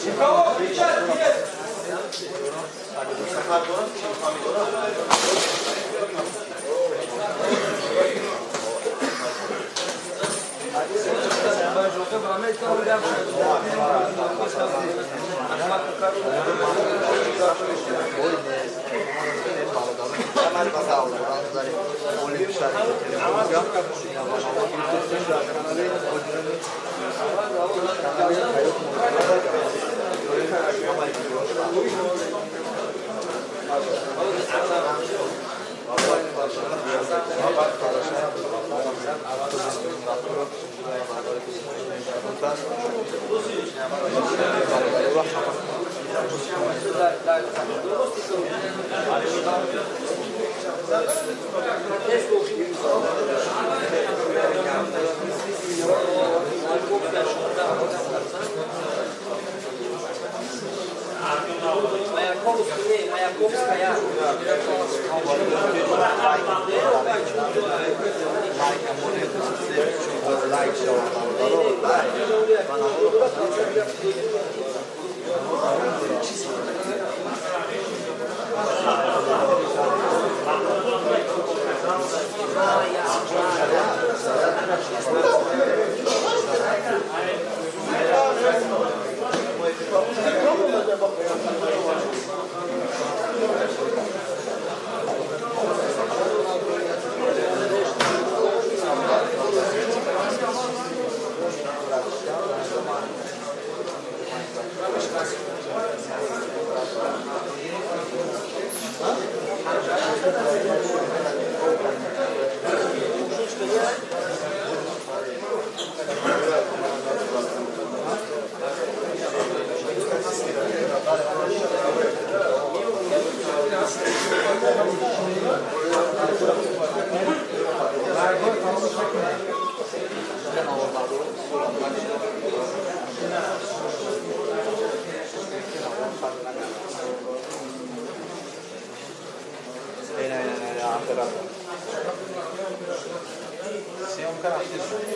У кого кричать нет?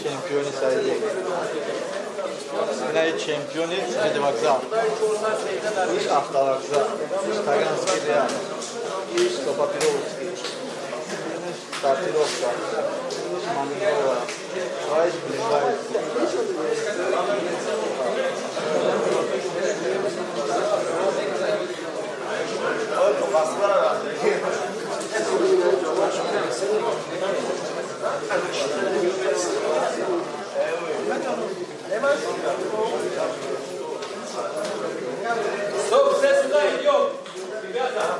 Чемпиони сари инаи чемпиони ЖД вокзал, иш автовокзал, иш Таганский ряд, иш Сопапировский, иш Сортировка, иш Манилова, ва иш Блинбаевский. Стоп, все сюда идем, ребята.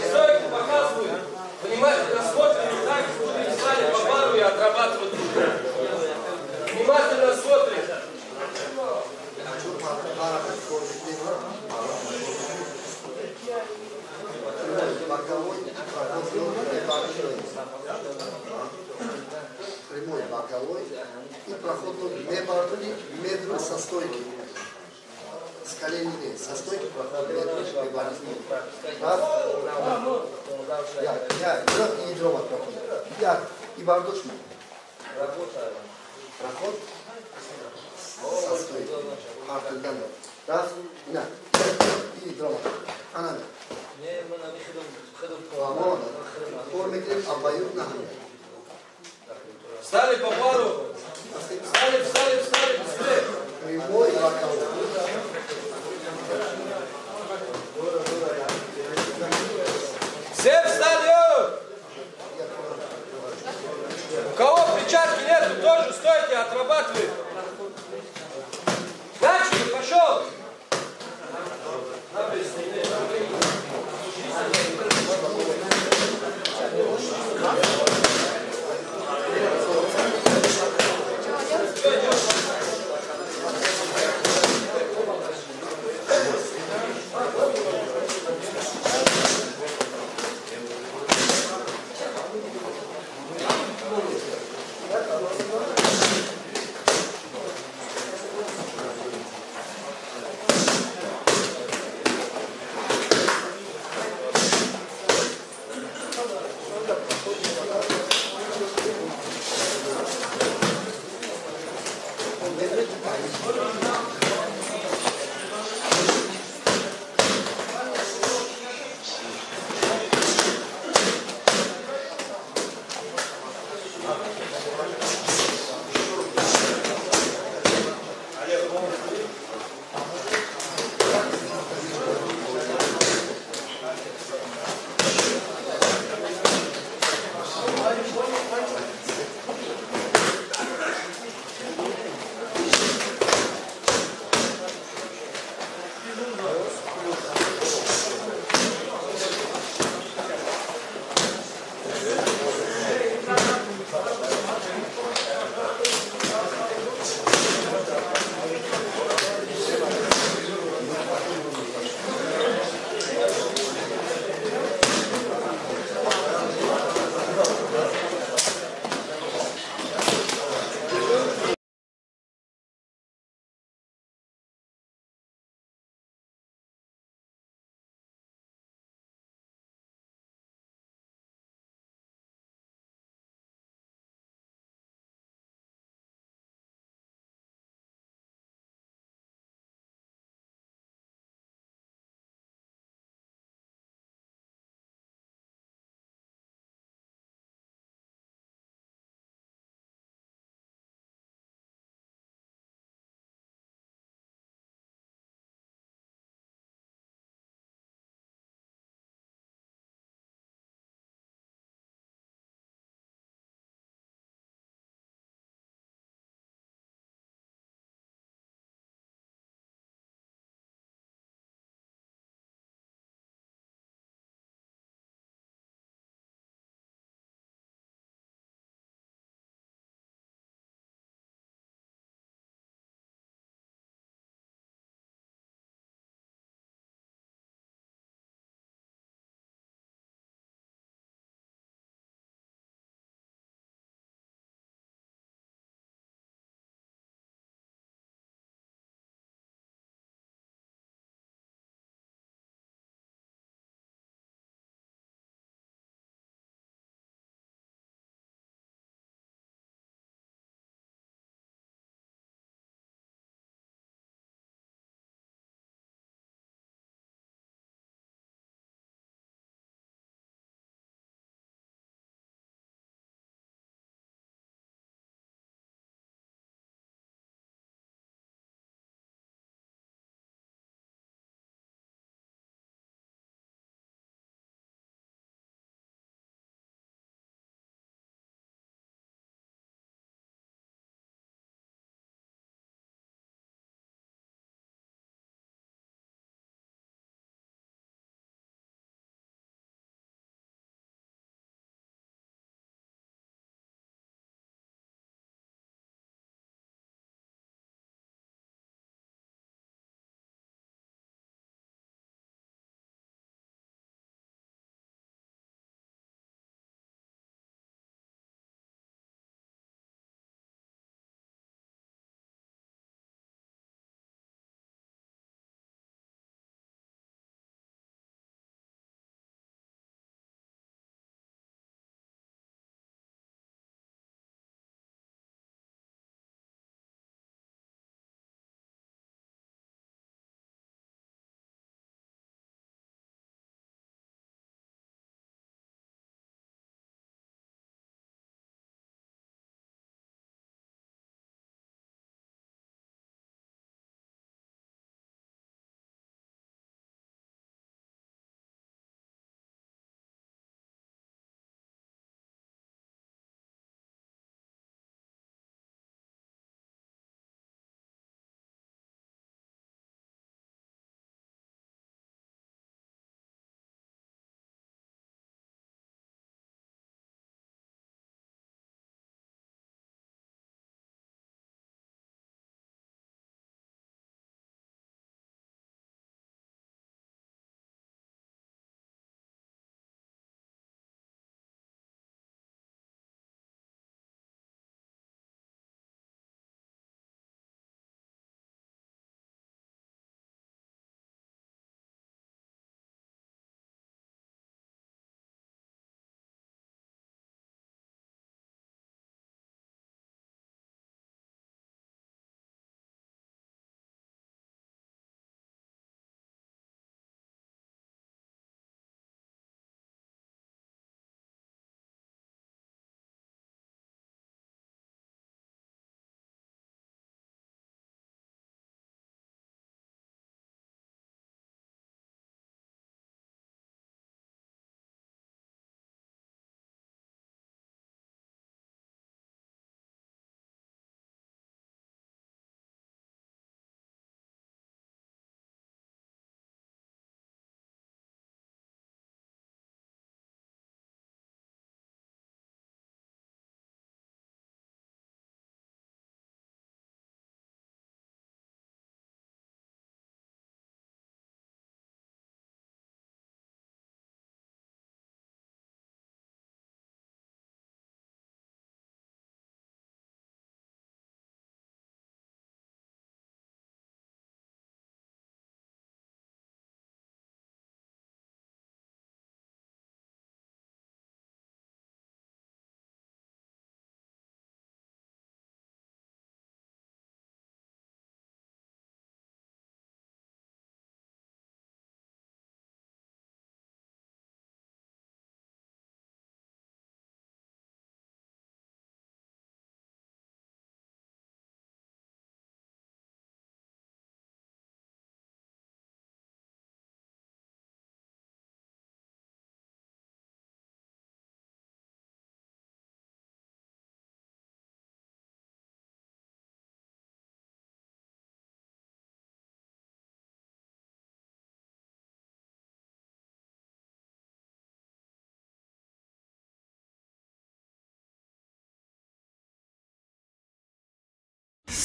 Стойку показываю. Внимательно смотрим, так, чтобы не стали по пару и отрабатывать. Внимательно смотрим. Прямой боковой и проход не метр со стойки. С колени, со стойки проход метр. Раз, я, и ядро проход. Я, и бардочный. Проход со стойки. Раз, на, и ядро. Она. Встали по пару! Встали, встали, встали, быстрее! Прямой боковой. Все встали! У кого перчатки нету, тоже стойте, отрабатывай! Начали, пошел!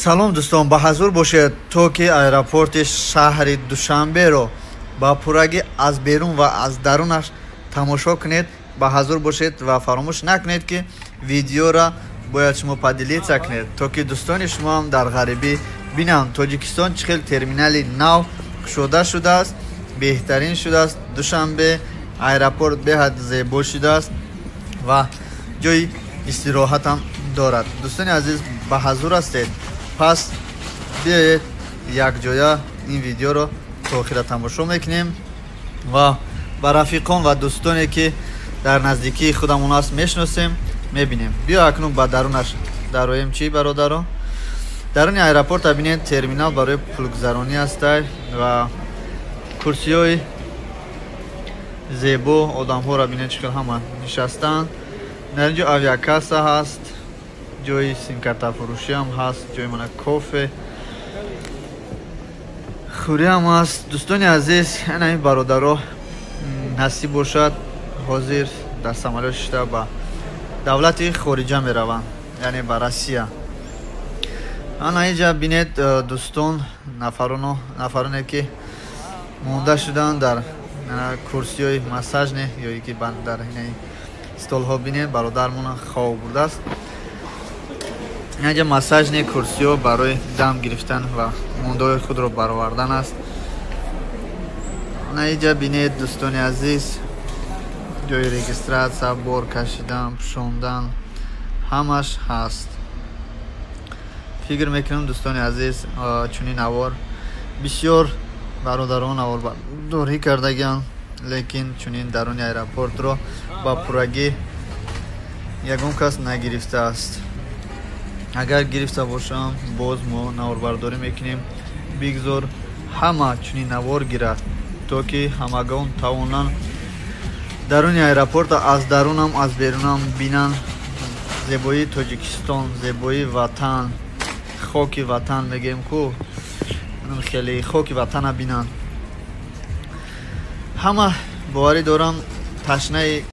Салом, дӯстон, ба ҳазур бошед, то ки аэропорти шаҳри Душанберо ба пуррагӣ аз берун ва аз дарунаш тамошо кунед. Ба ҳазур бошед ва фаромӯш накунед, ки видеоро бояд шумо поделиться кунед, то ки дӯстони шумоам дар ғарибӣ бинанд, Тоҷикистон чӣ хел терминали нав кушода шудааст, беҳтарин шудааст. Душанбе аэропорт беҳад зебо шудааст ва ҷои истироҳатам дорад. Дӯстони азиз, ба ҳазур ҳастед, пас биёед, якҷоя ин видеоро то охира тамошо мекунем ва ба рафиқон ва дӯстоне, ки дар наздикии худамон аст, мешиносем, мебинем. Биё, акнун ба дарунаш дароем. Чӣ, бародаро, даруни аэропорта бинед, терминал барои пулгузаронӣ ҳастай ва курсиҳои зебо. Одамҳоро бинед, чӣ хел ҳама нишастанд. Дар ин ҷо авиакасса ҳаст, ҷои симкартафурӯшиам ҳаст, ҷои мана кофе хӯриам ҳаст. Дӯстони азиз, ана ин бародаро, насиб бошад, ҳозир дар самолёт шида ба давлати хориҷа мераванд, яъне ба Россия. Ана инҷа бинед, дӯстон, нафароне ки монда шуданд дар курсиҳои массажный ё ки дар столҳо. Бинед, бародармон хоб бурдааст. Инҷа массажный курсиҳо барои дам гирифтан ва мондаҳои худро баровардан аст. Ана инҷа бинед, дӯстони азиз, ҷои регистрация, бор кашидан, пӯшондан, ҳамаш ҳаст. Фикр мекунам, дӯстони азиз, чунин навор бисёр бародарон наворбардорӣ кардагианд, лекин чунин даруни аэропортро ба пуррагӣ ягон кас нагирифтааст. Агар гирифта бошам, боз мо наворбардорӣ мекунем. Бигзор ҳама чунин навор гирад, то ки ҳамагон тавонанд даруни аэропорта аз дарунам, аз берунам бинанд. Зебоии Тоҷикистон, зебоии ватан, хоки ватан мегӯем ку, хеле хоки ватана бинанд ҳама. Боварӣ дорам, ташнаи